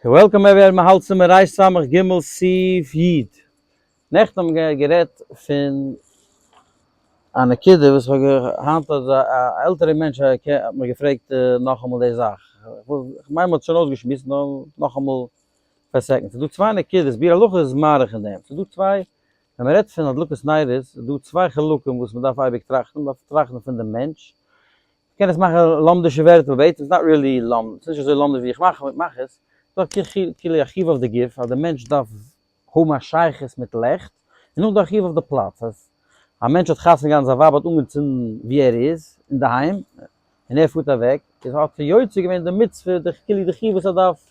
Welcome everyone, מ'האלט צום רייש סמך גימל סעיף י'. נעכטן האבן מיר גערעדט פון א נקודה וואס כ'האב היינט האט א עלטערע מענטש האט מיר געפרעגט נאכאמאל די זאך. כ'מיין מ'האט שוין אויסגעשמועסט נאר נאכאמאל פאר second. ס'איז דא צוויי נקודות, ביאור הלכה איז מאריך אין דעם. ס'איז דא צוויי, ווען מ'רעדט פון הדלקת נרות איז דא צוויי חלקים וואס מ'דארף אייביג טראכטן. מ'דארף טראכטן פון די מענטש. מ'קען עס מאכן לומדישע ווערטער אבער בעצם איז not really לומד, ס'איז נישט אזוי לומדיש ווי איך מאך מאך עס, ס'איז דא כאילו א חיוב אויף די גוף אז די מענטש דארף האבן א שייכות מיט לעכט, און נאך די חיוב אויף די פלאץ אז א מענטש האט חתונה געהאט און זיין ווייב האט אנגעצינדן ווי ער איז אינדערהיים און ער פארט אוועק, איז האט ער יוצא געווען די מצוה די כאילו די חיוב וואס ער דארף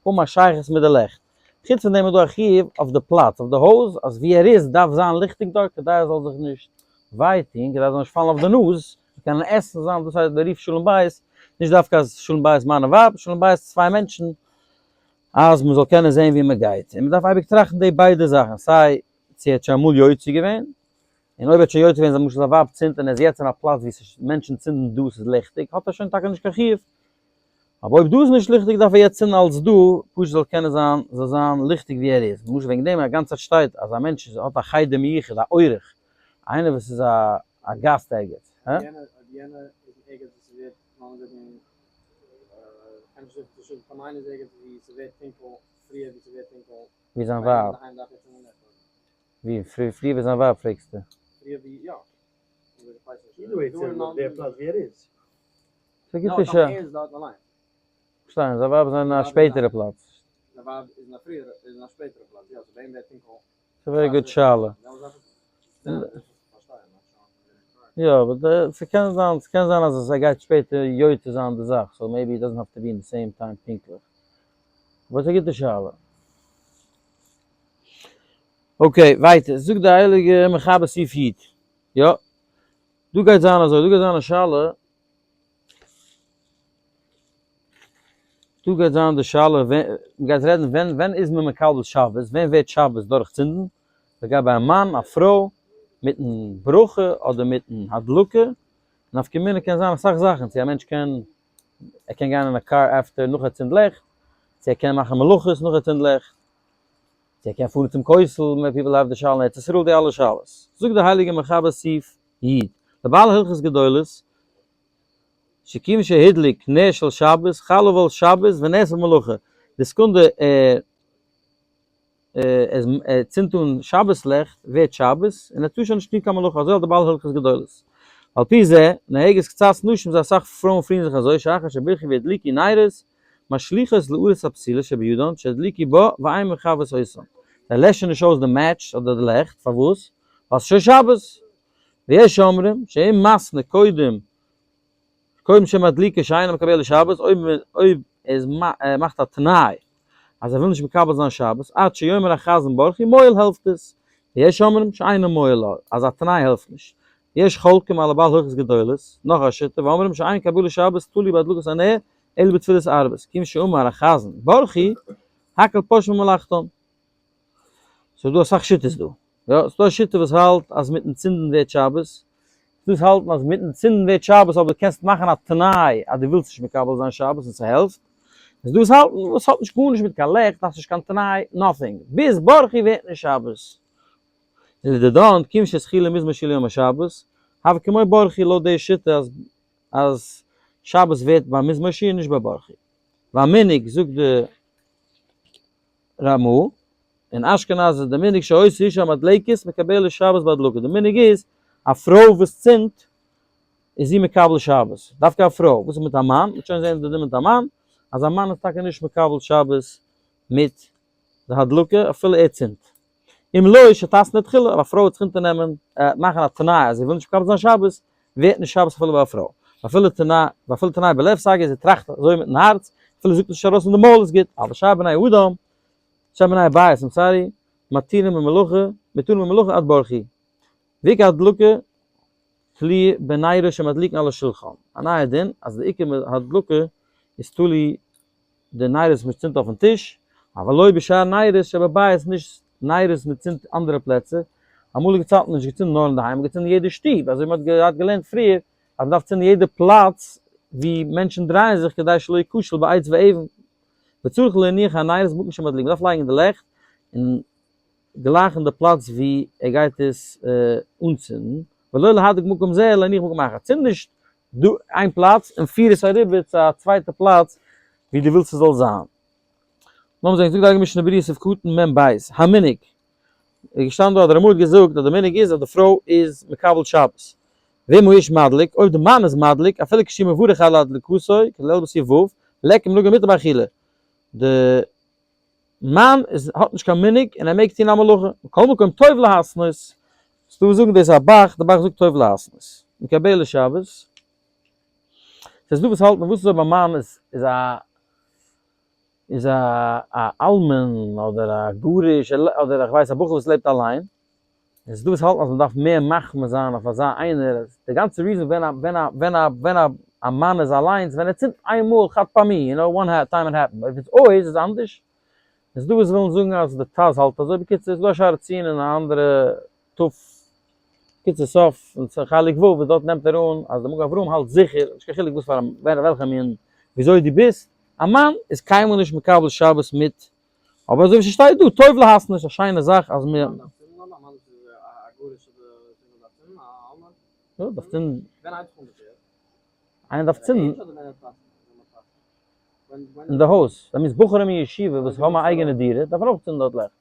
האבן א שייכות מיט די לעכט. חוץ פון דעם איז דא א חיוב אויף די פלאץ, אויף די הויז, אז ווי ער איז דארף זיין ליכטיג דארט כדי ער זאל זיך נישט וויי טון, כדי ער זאל נישט פאלן אויף די נאז, קענען עסן זיין, דאס הייסט מען רופט שלום בית, נישט דווקא אז שלום בית מאן און ווייב, שלום בית צוויי מענטשן, אז מען זאל קענען זען ווי מען גייט, און מען דארף אייביג טראכטן די ביידע זאכן, סיי צו ער האט שוין אמאל יוצא געווען, און אויב ער האט שוין יוצא געווען למשל זיין ווייב צינדט און ער איז יעצט אין א פלאץ ווי מענטשן צינדן דא ס'איז ליכטיג, האט ער שוין טאקע נישט קיין חיוב, אבער אויב דא איז נישט ליכטיג דארף ער יעצט צינדן אלץ דא, פשוט זאל קענען זיין, זאל זיין ליכטיג ווי ער איז, למשל וועגן דעם א גאנצע צייט שטייט אז א מענטש האט א חדר מיוחד, א אורח, איינער וואס איז א א גאסט ערגעץ, הא? אויב יענער איז ערגעץ וואו ס'ווערט, לאמיר זאגן, כ'קען נישט זאגן פשוט, פאר מיין איז ערגעץ וואו ס'ווערט טונקל פריער ווי ס'ווערט טונקל ווי זיין ביי אים ווייב. אינדערהיים דארף ער צינדן לעכט. ווי פריער ווי זיין ווייב פרעגסטו? פריער ווי, יא. Either way צינדן אויף דער פלאץ ווי ער איז. ס'איז א גוטע שאלה. ער איז דארט אליין. פארשטיי, זיין ווייב איז אין א שפעטערע פלאץ. זיין ווייב איז אין א פריערע, איז אין א שפעטערע פלאץ, יא, so ביי אים ווערט טונקל. ס'איז א very good שאלה. יא, אבער ס'קען זיין, ס'קען זיין אז ער גייט שפעטער יוצא זיין די זאך, so maybe it doesn't have to be in the same time פונקטליך. אבער ס'איז א גוטע שאלה. Okay, ווייטער, זאגט די הייליגע מחבר סעיף י'. יא, דא גייט זיין אזוי, דא גייט זיין א שאלה, דא גייט זיין די שאלה, ווען, מ'גייט רעדן ווען, ווען איז מען מקבל שבת, ווען ווערט שבת דורך צינדן, לגבי א מאן, א פרוי, מיטן ברכה אדער מיטן הדלקה, נפקא מינה קען זיין אסאך זאכן, צו א מענטש קען, ער קען גיין אין א קאר after נאך ער צינד לעכט, צו ער קען מאכן מלאכות נאך ער צינד לעכט, צו ער קען פארן צום כותל, מער people have די שאלה אין ארץ ישראל, די אלע שאלות. זאגט דער הייליגער מחבר סעיף י, לבעל הלכות גדולות, שכיוון שהדליק נר של שבת, חל עליו שבת ונעשה מלאכה, די סעקונדע ער ער צינדט אן שבת לעכט ווערט שבת, און ער טאר שוין נישט טון קיין מלאכה, אזוי האלט די בעל הלכות גדולות. ועל פי זה, נוהגות קצת נשים זיי אסאך פרויען פירן זיך אזוי, שאחר שבירכו והדליקו נרות, משליכות לארץ הפתילה שבידן שהדליקו בה ואין מכבות אותן. זיי לעשן נישט אויס די match אדער די לעכט, פארוואס? ווייל ס'איז שוין שבת. ויש אומרים שאם מתנה קודם קודם שמדליקה שאינה מקבלת שבת, אויב אויב ער מאכט א תנאי אז ער וויל נישט מקבל זיין שבת עד שיאמר החזן ברכי מועיל העלפט עס, ויש אומרים שאינו מועיל אז א תנאי העלפט נישט, יש חולקים על הבעל הלכות גדולות, נאך א שיטה, ואומרים שאין קבלת שבת תלוי בהדלקת הנר אלא בתפילת ערבית, כיוון שאמר החזן ברכי הכל פושט ממלאכתם. ס'איז דא אסאך שיטות דא. יא, ס'דא א שיטה וואס האלט אז מיטן צינדן ווערט שבת, ס'דא וואס האלטן אז מיטן צינדן ווערט שבת אבער דו קענסט מאכן א תנאי אז דו ווילסט נישט מקבל זיין שבת און ס'העלפט, און ס'דא וואס האלטן וואס האט נישט גארנישט מיט קיין לעכט, דארפסט נישט קיין תנאי, nothing, ביז ברכי ווערט נישט שבת. ולדידן, כיון שהתחילה מזמור שיר ליום השבת, הוה כמו ברכי לויט די שיטה אז אז שבת ווערט ביי מזמור שיר נישט ביי ברכי. והמנהג זאגט די רמא, אין אשכנז איז די מנהג שהיתה אשה המדלקת מקבלת שבת בהדלקה, די מנהג איז א פרוי וואס צינדט איז זי מקבל שבת, דווקא א פרוי, וואס איז מיט א מאן, מ'וועט שוין זען די דין מיט א מאן, אז א מאן איז טאקע נישט מקבל שבת מיט די הדלקה אפילו ער צינדט. אם לא שתתנה תחילה, אויב א פרוי וועט זיך אונטערנעמען, מאכן א תנאי אז זי וויל נישט מקבל זיין שבת, ווערט נישט שבת אפילו ביי א פרוי. ואפילו תנאי, ואפילו תנאי בלב סגי, זי טראכט אזוי מיטן הארץ, אפילו זי זאגט עס נישט ארויס מיט די מויל איז גוט, אבל שאר בני אדם, שאר בני הבית, I'm sorry, מתירים במלאכה, מתירים במלאכה עד ברכי. ועיקר הדלקה תלוי בנרות שמדליקין על השולחן. א נייע דין, אז די עיקר הדלקה איז תלוי די נרות מען צינדט אויפן טיש, אבל לא בשאר נרות שבבית נישט נרות מען צינדט אנדערע פלעצער, אמאליגע צייטן האט מען נישט געצינדן נאר אינדערהיים, מען האט געצינדן יעדע שטוב, אזוי ווי מען האט געהאט געלערנט פריער אז מען דארף צינדן יעדע פלאץ ווי מענטשן דרייען זיך כדי שלא יכשל בעץ ואבן. וצריך להניח הנרות במקום שמדליק, מ'דארף לייגן די לעכט און גלייך אין די פלאץ ווי ער גייט עס אנצינדן, ולא להדליק במקום זה להניח במקום אחר, צינד נישט דא איין פלאץ און פיר עס אריבער צו א צווייטע פלאץ ווי דו ווילסט עס זאל זיין. לאמיר זען, זאגט די הייליגע משנה ברורה סעיף קטן מ ב, המנהג, איז געשטאנען דא אז דער רמא האט געזאגט אז די מנהג איז אז די פרוי איז מקבל שבת, ואם האיש מדליק, אויב די מאן איז מדליק, אפילו כשהוא מברך על הדלקתו, כדלהלן בסעיף ו', ליכא מנהגא מותר באכילה, די מאן איז האט נישט קיין מנהג און ער מעג טון א מלאכה, מכל מקום טוב להתנות, ס'דא וואס זאגן דאס איז א ב"ח, די ב"ח זאגט טוב להתנות, מקבל לשבת, ס'איז דא וואס האלטן וואס איז אויב א מאן איז איז א איז א א אלמן אדער א גרוש אדער איך ווייס א בחור וואס לעבט אליין, און ס'איז דא וואס האלטן אז מ'דארף מער מחמיר זיין אויף אזא איינער, אז די גאנצע reason ווען א ווען א ווען א ווען א א מאן איז אליינס ווען ער צינדט איין מאל חד פעמי, you know, one time it happen, אויב איז אויס איז אנדערש, און ס'איז דא וואס ווילן זאגן אז די טז האלט אזוי, בקיצור ס'איז דא א שער הציון און א אנדערע ת קיצור סוף און חלק ו' וואס דארט נעמט ער אן אז די מגן אברהם האלט זיכער, נישט קיין חילוק וואס פאר א וועלכע מין וויאזוי דו ביסט, א מאן איז קיינמאל נישט מקבל שבת מיט אבער אזוי ווי ס'שטייט דא, טוב להתנות איז א שיינע זאך אז מ. יא, דארף צינדן. איינער דארף צינדן. אין די הויז. that means בחורים אין ישיבה וואס האבן א אייגענע דירה דארפן אויך צינדן דארט לעכט.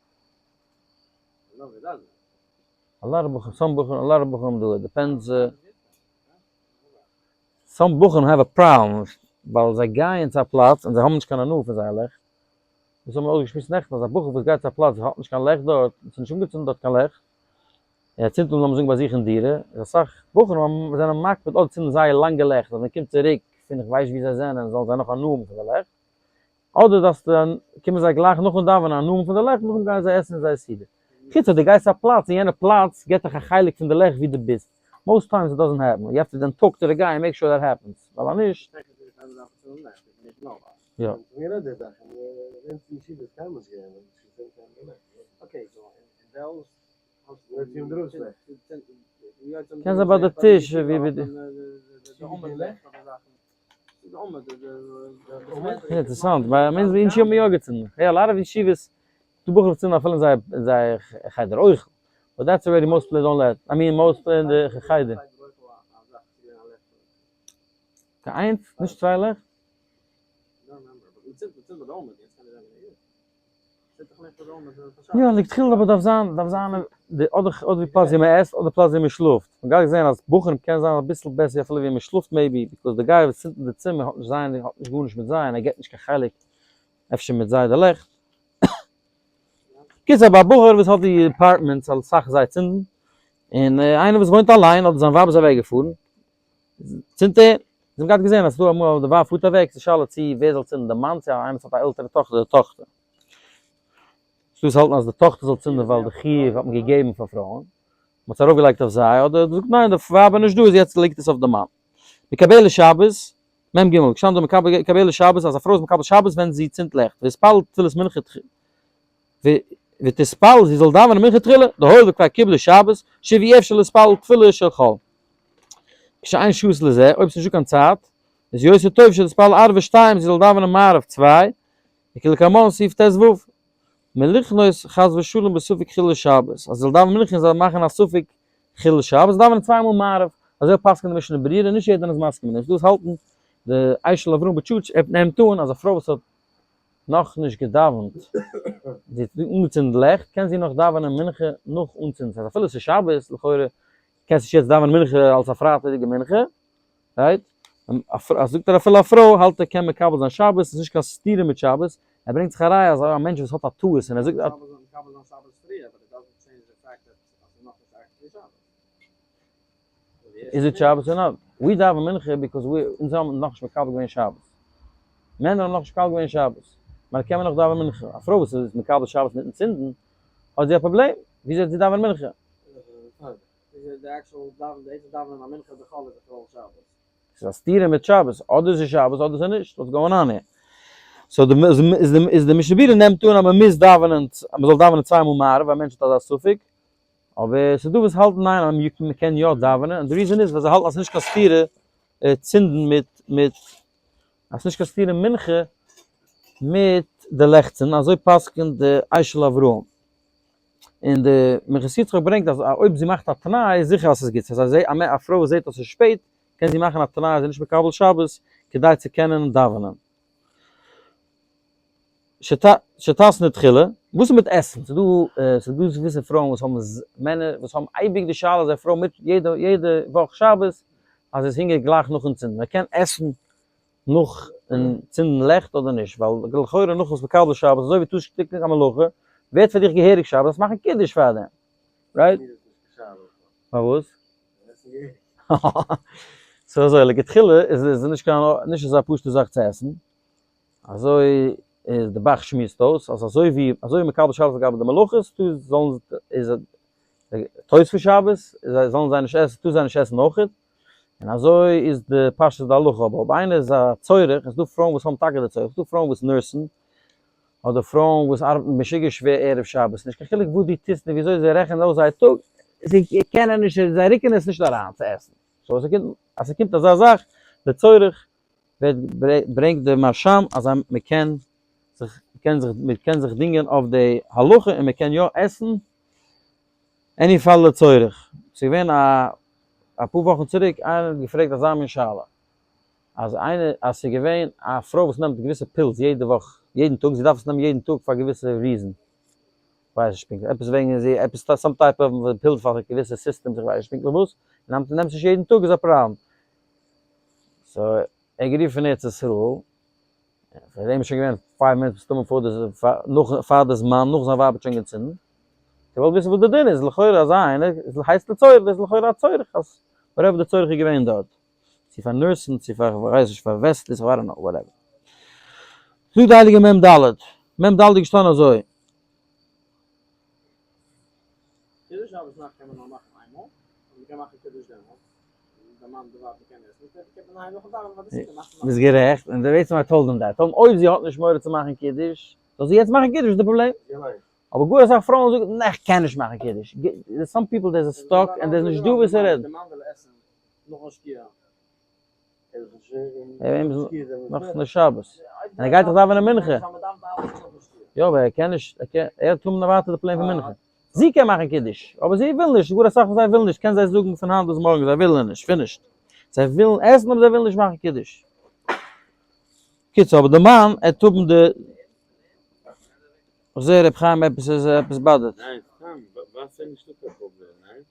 a lot of בחורים, some בחורים, a lot of בחורים do it, depends. some בחורים have a problem ווייל זיי גייען צו א פלאץ און זיי האבן נישט קיין הנאה פון זייער לעכט. דאס האבן מיר אויסגעשמועסט נעכטן אז א בחור וואס גייט צו א פלאץ וואס האט נישט קיין לעכט דארט, און ס'איז נישט אנגעצינדן דארט קיין לעכט, און ער צינדט אן לאמיר זאגן ביי זיך אין דירה, איז אסאך בחורים זענען מקפיד אדער צינדן זייער לאנגע לעכט אז מען קומט צוריק פון איך ווייס ווי זיי זענען זאלן זיי נאך הנאה האבן פון די לעכט, אדער דארפסטו קומען זיי גלייך נאכן דאווענען הנאה האבן פון די לעכט נאכדעם גייען זיי עסן זייער סעודה. חוץ אז דו גייסט צו א פלאץ און יענע פלאץ געט דיך א חלק פון די לעכט ווי דו ביסט, most times it doesn't happen, you have to then talk to the guy and make sure that happens, ווייל אז נישט. יא. קען זיין ביי די טיש ווי די. אינטערעסאנט, ביי אונז אין ישיבה האט מען יא געצינדן, hey a lot of ישיבות, דא בחורים צינדן אפילו אין זייער חדר אויך, but that's already most people don't let, I mean most אין די חדר. קיין איינס? נישט צוויי לעכט? יא, לכתחילה אבער דארף זיין, דארף זיין די אדער אדער ווי פלאץ ווי מען עסט אדער פלאץ ווי מען שלאפט. מ'האט גראדע געזען אז בחורים קען זיין אביסל בעסער אפילו ווי מען שלאפט maybe, because די guy וואס צינדט אין די צימער האט נישט זיין האט נישט גארנישט מיט זיי און ער געט נישט קיין חלק אפשר מיט זיי די לעכט. קיצור ביי א בחור וואס האט די apartments אסאך זיי צינדן, און איינער וואס וואוינט אליין אדער זיין ווייב איז אוועק געפארן, צינדט ער, זיי האבן געהאט געזען אז ס'דא אמאל די ווייב פארט אוועק, ס'איז שאלה צו ווער זאל צינדן די מאן צו איינער וואס האט א עלטערע טאכטער די טאכטער. ס'דא וואס האלטן אז די טאכטער זאל צינדן ווייל די חיוב האט מען געגעבן פאר פרויען, מ'האט עס ארויפגעלייגט אויף זיי, אדער זאגט ניין די ווייב איז נישט דא איז יעצט ליגט עס אויף די מאן. מקבל שבת, מ ג, געשטאנען דא מקבל שבת אז א פרוי איז מקבל שבת ווען זי צינדט לעכט, והתפלל תפילת מנחה ותתפלל זי זאל דאווענען מנחה תחילה, דהואיל וכבר קיבלה שבת, שוב אי אפשר להתפלל תפילה של חול. כשאין שהות לזה, אויב ס'נישטא קיין צייט, איז יותר טוב שתתפלל ערבית שתיים, זי זאל דאווענען מעריב צוויי, וכלקמן סעיף ט ו, מלכנוס חס ושלום בספק חילול שבת, אז זי זאל דאווענען מנחה און זאל מאכן א ספק חילול שבת, דאווענען צוויי מאל מעריב, אזוי פסק'נט די משנה ברורה, נישט יעדער איז מסכים מיט דעם, ס'דא וואס האלטן, די אשל אברהם בטשוטש נעמט אן אז א פרוי וואס האט נאכנישט געדאווענט, זי האט אנגעצינדן לעכט, קען זי נאך דאווענען מנחה נאך אנצינדן, ס'הייסט אפילו ס'איז שבת, לכאורה קענסט נישט יעצט דאווענען מנחה אלס א פרייטאג'דיגע מנחה, right? זאגט ער אפילו א פרוי האלט ער קען מקבל זיין שבת, ס'איז נישט קיין סתירה מיט שבת, ער ברענגט זיך א ראיה אז א מענטש וואס האט א טעות און ער זאגט. איז it שבת or not? We דאווען מנחה because we אונז האבן נאכנישט מקבל געווען שבת. מענער האבן נאכנישט מקבל געווען שבת. ממילא קען מען נאך דאווענען מנחה. א פרוי וואס איז מקבל שבת מיטן צינדן, האט זי א פראבלעם. וויאזוי וועט זי דאווענען מנחה? ס'איז א סתירה מיט שבת. אדער איז עס שבת אדער איז עס נישט. What's going on here? So די איז די משנה ברורה נעמט אן אז מען מוז דאווענען, אז מען זאל דאווענען צוויי מאל מעריב, א מענטש האט אזא ספק. אבער ס'איז דא וואס האלטן ניין אז מען קען יא דאווענען, און די reason איז ווייל זיי האלטן אז ס'איז נישט קיין סתירה צינדן מיט מיט אז ס'איז נישט קיין סתירה מנחה מיט די לעכט צינדן, אזוי פסק'נט די אשל אברהם. און די מנחת יצחק ברענגט אז אויב זי מאכט א תנאי איז זיכער אז ס'איז גוט, ס'הייסט אז א פרוי וואס זעט אז ס'איז שפעט קען זי מאכן א תנאי אז זי איז נישט מקבל שבת כדי צו קענען דאווענען. שתתנה תחילה, וואס איז מיט עסן? ס'איז דא ס'איז דא געוויסע פרויען וואס האבן מענער וואס האבן אייביג די שאלה זייער פרוי מיט יעדע יעדע וואך שבת אז זי איז הונגעריג גלייך נאכן צינדן, מען קען עסן נאכן צינדן לעכט אדער נישט? ווייל לכאורה נאך וואס מקבל שבת אזוי ווי טוסט שטיקלעך א מלאכה ווערט פאר דיך געהעריג שבת דארפסט מאכן קידוש פאר דעם, right? פארוואס? ס'איז אזוי לכתחילה איז עס נישט קיין נישט אזא פשוטע זאך צו עסן, אזוי איז די ב"ח שמועסט אויס אז אזוי ווי אזוי ווי מקבל שבת לגבי די מלאכות טא זאלן איז תוספות שבת זאלן זיי נישט עסן טאר זיי נישט עסן אויכעט, און אזוי איז די פשטות די הלכה, אבער אויב איינער איז א צורך, איז דא פרויען וואס האבן טאקע די צורך, איז דא פרויען וואס nurse ן, אדער פרויען וואס ארבעטן משוגע שווער ערב שבת, נישט קיין חילוק וואס דו טוסט און וויאזוי זיי רעכענען אויס זייער טאג, זיי קענען נישט, זיי רוקן עס נישט אריין צו עסן, so אז ס'קומט אזא זאך לצורך ווערט ברענגט די מהרש"ם אז מען קען זיך קען זיך מען קען זיך דינגען אויף די הלכה און מען קען יא עסן any פאל לצורך. ס'איז געווען א אפאר וואכן צוריק איינער האט געפרעגט אזא מין שאלה אז איינער אז ס'איז געווען א פרוי וואס נעמט געוויסע pills יעדע וואך יעדן טאג זי דארף עס נעמען יעדן טאג פאר געוויסע reason כ'ווייס נישט פונקטליך עפעס וועגן זי עפעס some type of pills פאר געוויסע systems איך ווייס נישט פונקטליך וואס נעמט נעמט עס נישט יעדן טאג איז א פראבלעם so ער האט גערופן ארץ ישראל, פאר דעם איז שוין געווען 5 מינוט מסתמא פאר די נאך פאר די זמן נאך זיין ווייב האט שוין געצינדן, ער וואלט וויסן וואס די דין איז, לכאורה אזא איינער איז הייסט לצורך, דאס איז לכאורה א צורך אז whatever די צורך איז געווען דארט, צו פאר nurse ן צו פאר כ'ווייס נישט פאר וסתות I don't know whatever. זאגט די הייליגע מ ד, מ ד איז געשטאנען אזוי. קידוש שבת נאכט קען מען נאר מאכן איינמאל, און מ'קען מאכן קידוש דעמאלטס. ביסט גערעכט, און בעצם I told him that, אויב זי האט נישט מורא צו מאכן קידוש, זאל זי יעצט מאכן קידוש, וואס איז די פראבלעם? אבער גאר אסאך פרויען זאגן, נע איך קען נישט מאכן קידוש, some people דער איז stuck און דער איז נישט דא וואו צו רעדן. נאך שבת, און ער גייט דאך דאווענען מנחה. יא אבער ער קען נישט, ער האט האבן ווייטער די פלען פון מנחה. זי קען מאכן קידוש, אבער זי וויל נישט, גאר אסאך פון זיי ווילן נישט, קען זיי זאגן פון היינט ביז מארגן זיי ווילן נישט, finished. זיי ווילן עסן אבער זיי ווילן נישט מאכן קידוש. קיצור, אבער די מאן ער האט האבן די. איך זעה ר' חיים עפעס איז עפעס באדערט. ניין סתם וואסער נישטא קיין פראבלעם ניין?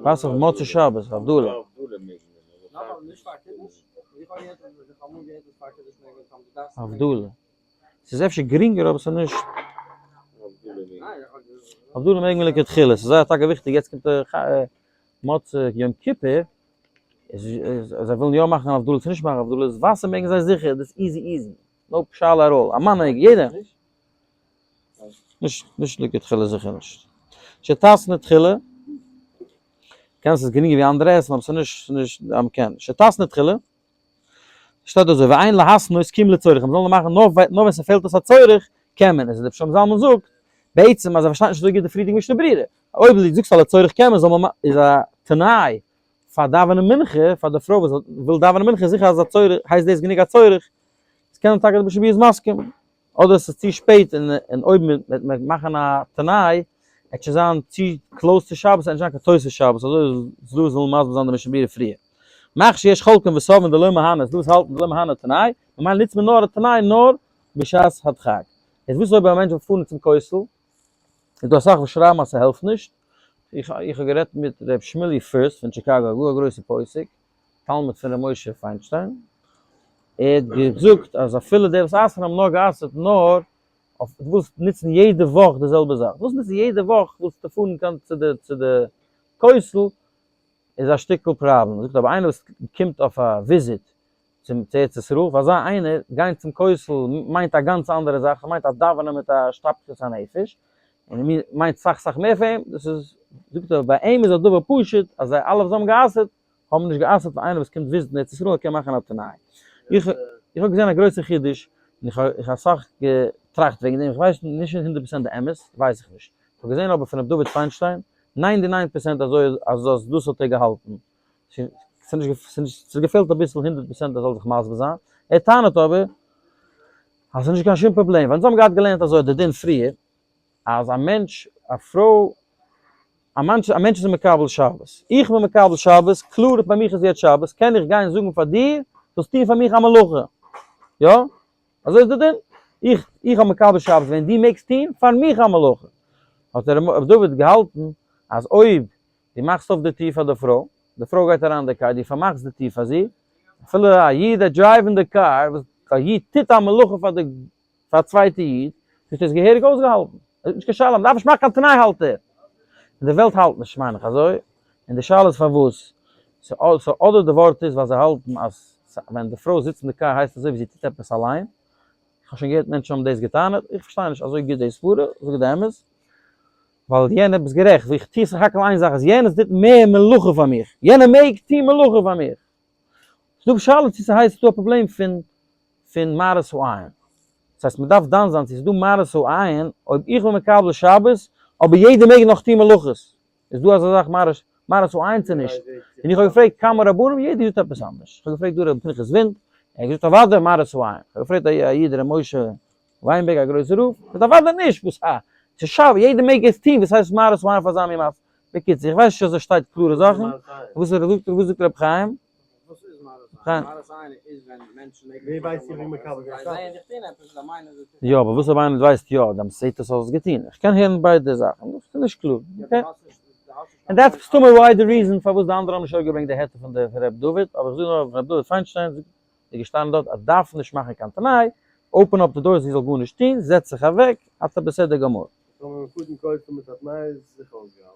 וואסער אויף מוצאי שבת, הבדלה. הבדלה. ס'איז אפשר גרינגער אבער ס'איז נישט. הבדלה מעג מען לכתחילה, ס'איז זייער טאקע וויכטיג, יעצט קומט מוצאי יום כיפור, זיי ווילן יא מאכן הבדלה צו נישט מאכן הבדלה, איז וואסער מעגן זיי זיכער, דאס easy easy, no שאלה at all, א מאן מעג, יעדער. נישט נישט לכתחילה זיכער נישט. שתתנה תחילה, קען ס'איז גרינגער ווי אנדערע עסן אבער ס'איז נישט נישט אז מ'קען. שתתנה תחילה, שטייט אזוי ואין להתנות כי אם לצורך, מ'זאל נאר מאכן נאר נאר ווען ס'פעלט אויס א צורך קען מען, איז רבי שלמה זלמן זאגט בעצם אז ער פארשטייט נישט אזוי גוט די פריערדיגע משנה ברורה, אויב דו זאגסט אז לצורך קען מען זאל מען איז א תנאי פאר דאווענען מנחה, פאר די פרוי וואס וויל דאווענען מנחה זיכער אז א צורך, הייסט דאס גענוג א צורך, עס קען טאקע די משנה ברורה איז מסכים. אדער עס איז צו שפעט און אויב מען וועט מאכן א תנאי וועט שוין זיין צו close צו שבת, עס וועט נישט זיין קיין תוספות שבת, אזוי איז דא זאלן מסביר זיין די משנה ברורה פריער. מאך שיש חולקין וסוברין דלא מהני, ס'דא וואס האלטן דלא מהני תנאי, ממילא נוצט מען נאר א תנאי נאר בשעת הדחק. יעצט וואס אויב א מענטש וויל פארן צום כותל, איז דא אסאך וואס שרייבן אז ס'העלפט נישט, איך האב גערעדט מיט ר' שמולי פירסט פון טשיקאגא, גאר א גרויסע פוסק, תלמיד פון ר' משה פיינשטיין, ער האט געזאגט אז אפילו די וואס אסר'ן האבן נאר גע'אסר'ט נאר אויף דו ווילסט נוצן יעדע וואך די זעלבע זאך, ווילסט נוצן יעדע וואך ווילסטו פארן קיין צו די צו די כותל איז א שטיקל פראבלעם, זאגט אבער איינער וואס קומט אויף א וויזיט צום צו ארץ ישראל, פאר אזא איינער גיין צום כותל מיינט א גאנץ אנדערע זאך, ס'מיינט א דאווענען מיט א השתפכות הנפש, און מיינט סאך סאך מער פאר אים, דאס איז זאגט ער ביי אים איז א דבר פשוט אז זיי אלע וואס האבן גע'אסר'ט האבן נישט גע'אסר'ט פאר איינער וואס קומט וויזיטן ארץ ישראל קען מאכן א תנאי. איך איך האב געזען א גרויסע חידוש, און איך האב איך אסאך געטראכט וועגן דעם, איך ווייס נישט 100% די אמת, ווייס איך נישט. איך האב געזען אבער פון ר' דוד פיינשטיין, 99% אזוי אז אז דאס האט ער געהאלטן. ס'איז נישט ס'איז געפעלט אביסל 100% ער זאל זיך מסביר זיין. ער טענה'ט אבער. אז ס'איז נישט קיין שום פראבלעם, ווייל אונז האבן געהאט געלערנט אזוי די דין פריער, אז א מענטש, א פרוי, א מענטש, א מענטש איז מקבל שבת, איך בין מקבל שבת, קלאר ביי מיך איז יעצט שבת, קען איך גיין זאגן פאר דיר, זאלסט טון פאר מיך א מלאכה, יא? אזוי איז די דין, איך, איך האב מקבל שבת געווען, דו מעגסט טון פאר מיך א מלאכה. האט ר' דוד געהאלטן אז אויב דו מאכסט אויף די טיר פאר די פרוי, די פרוי גייט אריין אין די קאר, דו פארמאכסט די טיר פאר זי, אפילו א איד ער drive אין די קאר, וואס א איד טוט א מלאכה פאר די פאר א צווייטע איד, איז דאס געהעריג אויסגעהאלטן. עס איז נישט קיין שאלה, מ'דארף נישט מאכן קיין תנאי האלט ער. און די וועלט האלט נישט מיין איך אזוי, און די שאלה איז פארוואס. סאו אדער די ווארט איז ווייל זיי האלטן אז ווען די פרוי זיצט אין די קאר הייסט אזוי ווי זי טוט עפעס אליין. איך האב שוין געהערט מענטשן האבן דאס געטענה'ט, איך פארשטיי נישט אזוי גוט די סברה, זאג די אמת. ווייל יענער ביסט גערעכט, ווי איך טוה סך הכל איין זאך אז יענער טוט מער מלאכה פאר מיך, יענער מעג טוהן מלאכה פאר מיך. ס'איז דא שאלה צו ס'הייסט ס'איז דא א פראבלעם פון פון מראית העין. דאס הייסט מ'דארף דן זיין צו ס'איז דא מראית העין אויב איך בין מקבל שבת אבער יעדער מעג נאך טוהן מלאכות. איז דא אזא זאך מראית העין צו נישט? און איך האב געפרעגט כמה רבנים יעדער זאגט עפעס אנדערש. איך האב געפרעגט דא ר' פנחס ווינד, ער האט געזאגט אוודאי מראית העין. איך האב געפרעגט א איד ר' משה וויינבערג א גרויסער רב, זאגט אוודאי נישט, וואס א, ס'איז שבת, יעדער מעג עס טוהן, וואס הייסט מראית העין פאר אזא מין מעשה? בקיצור, איך ווייס נישט אזוי שטייט קלארע זאכן, וואס זאגט וואס זאגט רבי חיים? וואס איז מראית העין? מראית העין איז ווען מענטשן מעגן ווער ווייסט איך בין מקבל זיי זעען דיך טוהן עפעס זיי מיינען זיי טוהן. יא אבער וואס אויב איינער ווייסט יא דאן זעהט עס אויס געטוהן, איך קען הערן ביידע זאכן, דאס איז נישט קלאר, okay. און that's מסתמא why the reason פארוואס די אנדערע האבן נישט אויפגעברענגט די היתר פון די ר' דוד, אבער איך זאג נאר ר' דוד פיינשטיין איז געשטאנען דארט אז דארף נישט מאכן קיין תנאי, open up די door זי זאל גארנישט טוהן, זעץ זיך אוועק, אתה בסדר גמור. טאמער מען פארט און קויפט מיט א תנאי איז עס זיכער אויסגעהאלטן.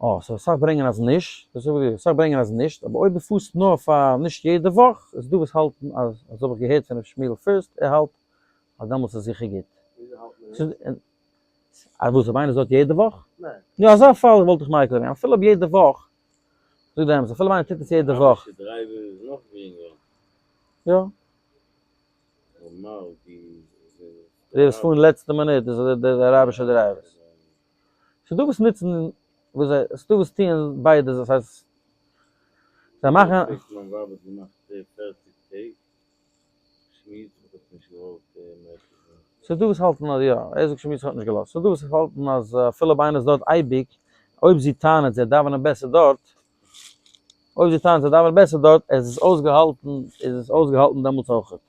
אה, סאו אסאך ברענגען אז נישט, דאס האב איך געזאגט, אסאך ברענגען אז נישט, אבער אויב דו פארסט נאר פאר נישט יעדע וואך, איז דא וואס האלטן אז, אזוי האב איך געהערט פון ר' שמואל פירסט, ער האלט אז דעמאלטס איז זיכער גוט. וויאזוי האלט מען עס? אז וואס, אויב איינער זאגט יעדע וואך? ניין. יא, אזא פאל וואלט איך מיקל געווען, אפילו אויב יעדע וואך, זאג די אמת, אפילו אויב איינער טוט עס יעדע וואך. אראבישע driver איז נאך גרינגער. יא. נארמאל די. די וואס פארן לעצטע מינוט איז די אראבישע drivers. ס'דא וואס נוצן וואס זיי, ס'דא וואס טוען ביידע, דאס הייסט זיי מאכן. מיין ווייב האט געמאכט 40 טעג שמועס וואס האט נישט געוואלט מער צו זאגן. ס'דא וואס האלטן אז יא, ער זאגט שמועס האט נישט געלאזט, ס'דא וואס האלטן אז אפילו אויב איינער איז דארט אייביג, אויב זי טענה'ט זיי דאווענען בעסער דארט, אויב זי טענה'ט זיי דאווענען בעסער דארט, עס איז אויסגעהאלטן, איז עס אויסגעהאלטן דעמאלטס אויכעט.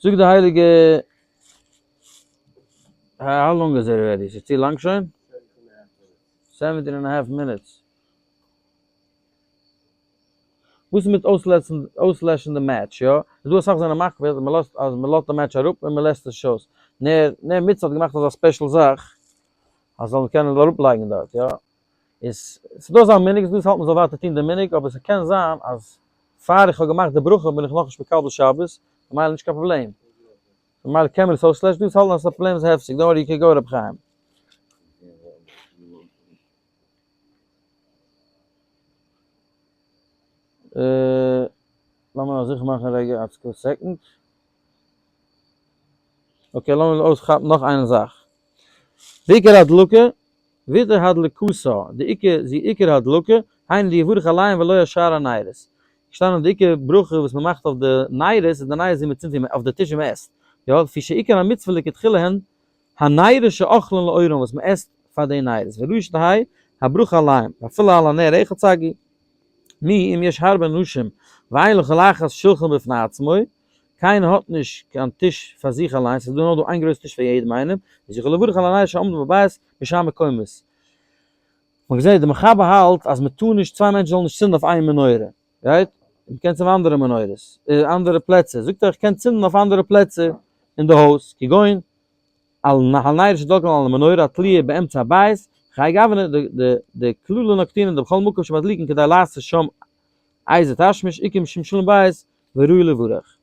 זאגט די הייליגע How long is it already? ס'איז צו לאנג שוין? 17 and a half minutes. וואס איז מיט אויסלעשן די מעטש, יא? איז דא אסאך זענען מקפיד אז מ'לאזט אז מ'לאזט די מעטש אראפ און מ'לעשט עס אויס. נר נר מצוה האט געמאכט אזא special זאך אז זאלן קענען אראפלייגן דארט, יא? איז ס'דא אזא מנהג, איז דא וואס האלט מ'זאל ווייטער טון די מנהג, אבער ס'קען זיין אז פאר איך האב געמאכט די ברכה בין איך נאכנישט מקבל שבת, ממילא נישט קיין פראבלעם. ממילא קען מען עס אויסלעשן, דא וואס האלטן אז ס'איז א פראבלעם איז הפסק, don't worry you can go רבי חיים. לאמיר נאר זיכער מאכן רגע א second. Okay לאמיר אויסכאפן נאך איין זאך. ועיקר הדלקה, ויתר הדלקתה, די עיקר, זי עיקר הדלקה, היינו דיברך עליהם ולא על שאר הנרות. געשטאנען די עיקר ברכה וואס מען מאכט אויף די נרות איז די נרות ווי מען צינדט אויף די טיש ווי מען עסט. יא, לפי שעיקר המצוה לכתחילה הן הנרות שאוכלין לאורם וואס מען עסט פאר די נרות. וראוי שתהא הברכה עליהם, ואפילו על הנר אחד סגי. מי אם יש הרבה נשים ואין לכל אחת שולחן בפני עצמו, קיינער האט נישט קיין טיש פאר זיך אליינס, ס'איז דא נאר דא איין גרויס טיש פאר יעדעם איינעם, איז יכול לברך על הנר שעומדים בבית משאר מקומות. מ'האט געזען די מחבר האלט אז מ'טאר נישט צוויי מענטשן זאלן נישט צינדן אויף איין מנורה, right? מ'קען צינדן אויף אנדערע מנורות, אנדערע פלעצער, זאגט ער איך קען צינדן אויף אנדערע פלעצער אין די הויז, כגון על הנר שדולקין על המנורה התלויה באמצע הבית, חי גוונא דכללא נקטינן דבכל מקום שמדליקין כדי לעשות שם איזה תשמיש עיקר משום שלום בית וראוי לברך.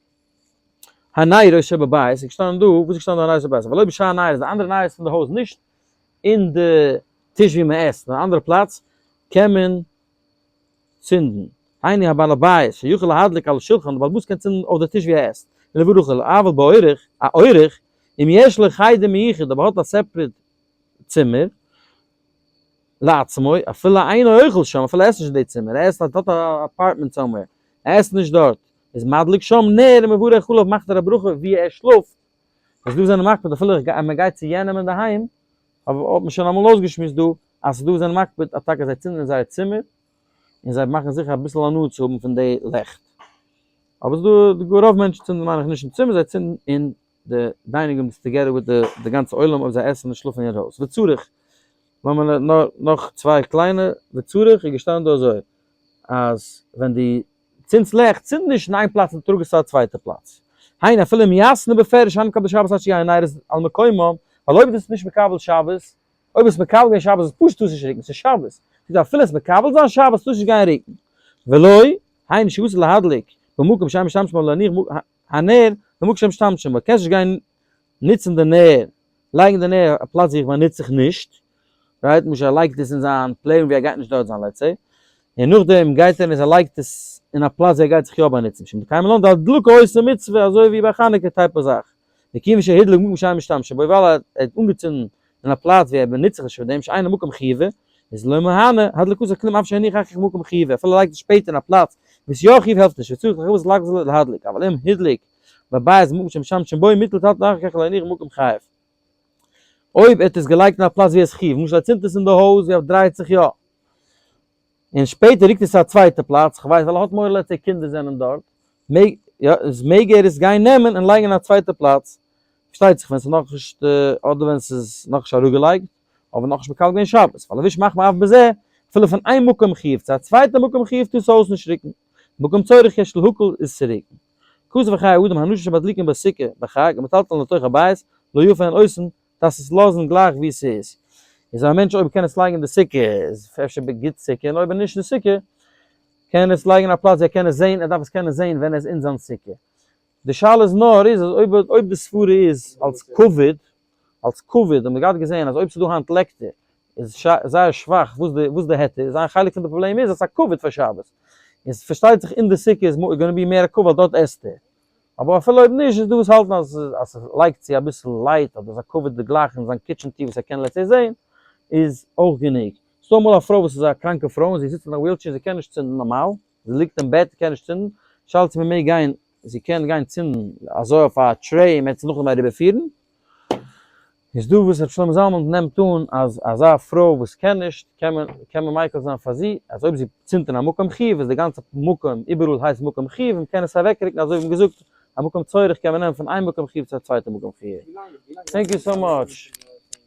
הנרות שבבית איז געשטאנען דא, וואס איז געשטאנען דא הנרות שבבית? אבל אויב בשאר הנרות, די אנדערע נרות פון די הויז נישט אין די טיש ווי מען עסט, נאר אנדערע פלאץ, קען מען צינדן. היינו הבעל הבית שיכול להדליק על השולחן, די בעל הבית קען צינדן אויף די טיש ווי ער עסט, ולברך אבל באורח, א אורח, אם יש לו חדר מיוחד, אויב ער האט א separate צימער, לעצמו, אפילו אינו אוכל שם, אפילו ער עסט נישט אין די צימער, ער עסט, ער האט א apartment somewhere, ער עסט נישט דארט, איז מדליק שם נר ומברך עליו, מאכט ער א ברכה ווי ער שלאפט. איז דא זענען מקפיד אפילו איך גיי מען גייט צו יענעם אינדערהיים, אבער האט מען שוין אמאל אויסגעשמועסט דא אז ס'דא וואס זענען מקפיד אז טאקע זיי צינדן אין זייער צימער און זיי מאכן זיכער אביסל הנאה צו האבן פון די לעכט. אבער ס'דא די רוב מענטשן צינדן מיין איך נישט אין צימער זיי צינדן אין די dining room together with די גאנצע עולם אויב זיי עסן און שלאפן אין הויז. וצריך, לאמיר נאר נאך צוויי קליינע וצריך איז געשטאנען דא אזוי אז ווען די צינדסט לעכט, צינד נישט אין איין פלאץ און טראג עס צו א צווייטע פלאץ. היינו אפילו אם יתנה בפירוש שאין מקבל שבת עד שיהיו הנרות על מקומם, ווייל אויב דו ביסט נישט מקבל שבת, אויב ביסט מקבל געווען שבת איז פשוט טארסט נישט ריקן, ס'איז שבת. זאגט אפילו עס מקבל זיין שבת טארסט נישט גיין ריקן. ולא, היינו שאסור להדליק במקום שאין משתמשים בו להניח הנר במקום שאין משתמשים בו, קענסט נישט גיין נוצן די נר, לייגן די נר א פלאץ ווי איך באנוץ זיך נישט, right, למשל ער לייגט עס אין זיין playroom ווי ער גייט נישט דארט זיין let's say, און נאכדעם גייט ער און ער לייגט עס אין א פלאץ ווי ער גייט זיך יא באנוצן, משום דקיימא לן דהדלקה עושה מצוה אזוי ווי ביי חנוכה type of זאך, וכיוון שהדליק במקום שאין משתמשין בו ווייל ער האט אנגעצינדן אין א פלאץ ווי ער באנוצט זיך נישט מיט דעם שאינו מקום חיובה, איז לא מהנה הדלקתו כלום אף שהניח אחר כך במקום חיובה, אפילו ער לייגט עס שפעטער אין א פלאץ ווי עס איז יא חיוב העלפט נישט, וצריך לכבות לחזור להדליק, אבל אם הדליק בבית במקום שמשתמשין בו מוטב לטלטלו אחר כך להניח במקום חייב. אויב ער האט עס געלייגט אין א פלאץ ווי עס חיוב, למשל ער צינדט עס אין די הויז ווי ער דרייט זיך יא, און שפעטער רוקט עס צו א צווייטע פלאץ, כ'ווייס ווייל ער האט מורא let's say קינדער זענען דארט, מעג יא איז מעג ער עס גיין נעמען און לייגן אין א צווייטע פלאץ, פארשטייט זיך ווען ס'איז נאכנישט אדער ווען ס'איז נאכנישט אראפגעלייגט, אבער נאכנישט מקבל געווען שבת, ווייל לבוש מחמיר אף בזה, אפילו פון איין מקום חיוב צו א צווייטע מקום חיוב טאר ס'הויז נישט רוקן, מקום צורך יש להקל איז צו רוקן. כתוב בחיי אדם האנשים שמדליקין בסוכה בחג ומטלטלין לתוך הבית לא יפה הן עושין, דארפסט עס לאזן גלייך ווי ס'איז. איז א מענטש אויב קען עס לייגן אין די סוכה איז אפשר גוט סוכה און אויב נישט אין סוכה קען ער עס לייגן אין א פלאץ ווי ער קען עס זען, ער דארף עס קענען זען ווען ער איז אין זיין סוכה. די שאלה איז נאר איז אז אויב אויב די סברה איז אלס כבוד, אלס כבוד האט מען געהאט געזען אז אויב ס'איז דא היינט לעקטער איז זייער שוואך וואס די וואס די היתר איז, איין חלק פון די פראבלעם איז אז ס'איז א כבוד פאר שבת, און פארשטייט זיך אין די סוכה איז gonna be מער א כבוד ווייל דארט עסט ער. אבער אפילו אויב נישט איז דא וואס האלטן אז אז ס'לייגט צו אביסל light אדער איז א כבוד גלייך אין זיין kitchen טיר וואס ער קען let's say זעהן איז אויך גענוג. ס'דא אמאל א פרוי וואס איז א קראנקע פרוי און זי זיצט אין א wheelchair זי קען נישט צינדן נארמאל, זי ליגט אין בעט קען נישט צינדן, שאלה צו מ'מעג גיין זי קען גיין צינדן אזוי אויף א tray און מ'עט עס נאכדעם אריבערפירן. איז דא וואס ר' שלמה זלמן נעמט אן אז אזא פרוי וואס קען נישט קען מען קען מען מיקל זיין פאר זי אז אויב זי צינדט אין א מקום חיוב איז די גאנצע מקום איבעראל הייסט מקום חיוב און מ'קען עס אוועקרוקן אזוי ווי מ'געזאגט א מקום צורך קען מען נעמען פון איין מקום חיוב צו א צווייטע מקום חיוב. Thank you so much.